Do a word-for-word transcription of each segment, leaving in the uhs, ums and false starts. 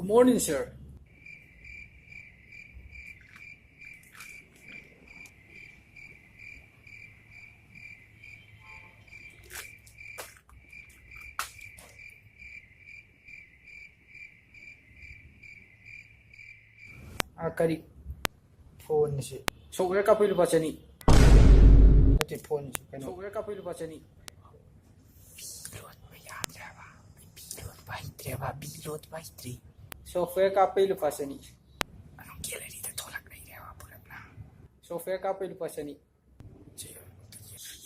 Good morning, sir. ꯑꯥ, ꯀꯔꯤ? ꯐꯣꯟꯁꯤ꯫ Software ꯀꯥꯞꯄꯩ ꯂꯨꯄꯥ ꯆꯅꯤ꯫ ꯅꯠꯇꯦ, ꯐꯣꯟꯁꯤ ꯀꯩꯅꯣ꯫ ꯁꯣꯐꯋꯦꯌꯔ ꯀꯥꯞꯄꯩ ꯂꯨꯄꯥ ꯆꯅꯤ꯫ ꯕꯤ ꯂꯣꯟꯕ ꯌꯥꯗ꯭ꯔꯦꯕ꯫ ꯕꯤ ꯂꯣꯟꯕ ꯍꯩꯇ꯭ꯔꯦꯕ꯫ ꯕꯤ ꯂꯣꯟꯕ ꯍꯩꯇ꯭ꯔꯦ꯫ ꯁꯣꯐꯋꯦꯌꯔ ꯀꯥꯞꯄꯩ ꯂꯨꯄꯥ ꯆꯅꯤ꯫ ꯑꯗꯨꯝ ꯒꯦꯂꯔꯤꯗ ꯊꯣꯛꯂꯛ ꯂꯩꯔꯦꯕ ꯄꯨꯂꯞꯅ꯫ ꯁꯣꯐꯋꯦꯌꯔ ꯀꯥꯞꯄꯩ ꯂꯨꯄꯥ ꯆꯅꯤ꯫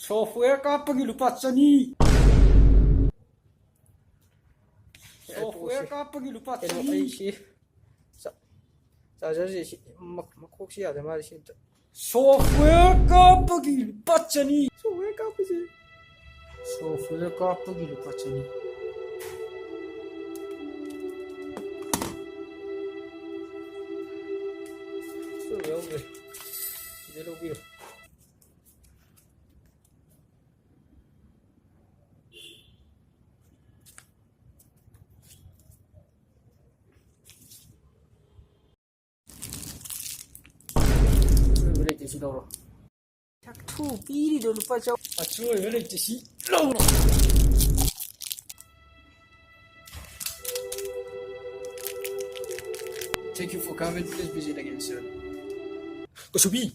ꯁꯣꯐꯋꯦꯌꯔ ꯀꯥꯞꯄꯒꯤ ꯂꯨꯄꯥ ꯆꯅꯤ꯫ ꯁꯣꯐꯋꯦꯌꯔ ꯀꯥꯞꯄꯒꯤ ꯂꯨꯄꯥ ꯀꯩꯅꯣ, ꯆꯅꯤ꯫ ꯑꯩꯁꯤ ꯆꯥ-, ꯆꯥꯔꯖꯔꯁꯤ ꯁꯤ ꯃ-, ꯃꯀꯣꯛꯁꯤ ꯌꯥꯗ ꯃꯥꯜꯂꯦ ꯁꯤ ꯑꯝꯇ꯫ ꯁꯣꯐꯋꯦꯌꯔ ꯀꯥꯞꯄꯒꯤ ꯂꯨꯄꯥ ꯆꯅꯤ꯫ ꯁꯣꯐꯋꯦꯌꯔ ꯀꯥꯞꯄꯁꯤ꯫ ꯁꯣꯐꯋꯦꯌꯔ ꯀꯥꯞꯄꯒꯤ ꯂꯨꯄꯥ ꯆꯅꯤ꯫ ꯁꯤ ꯌꯥꯎꯗ꯭ꯔꯦ꯫ ꯁꯤꯗ ꯂꯧꯕꯤꯔꯣ꯫ ꯑꯆꯣꯏꯕ ꯂꯩꯇꯦ, ꯁꯤ ꯂꯧꯔꯣ꯫ ꯁꯛꯊꯨ ꯄꯤꯔꯤꯗꯣ ꯂꯨꯄꯥ ꯆꯍꯨꯝ꯫ ꯑꯆꯣꯏꯕ ꯂꯩꯇꯦ, ꯁꯤ ꯂꯧꯔꯣ꯫ Thank you for coming. Please visit again soon. ꯀꯁꯨꯕꯤ!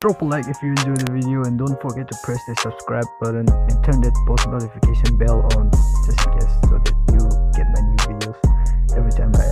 Drop a like if you enjoy the video and don't forget to press the subscribe button and turn that post notification bell on just in case so that you get my new videos every time I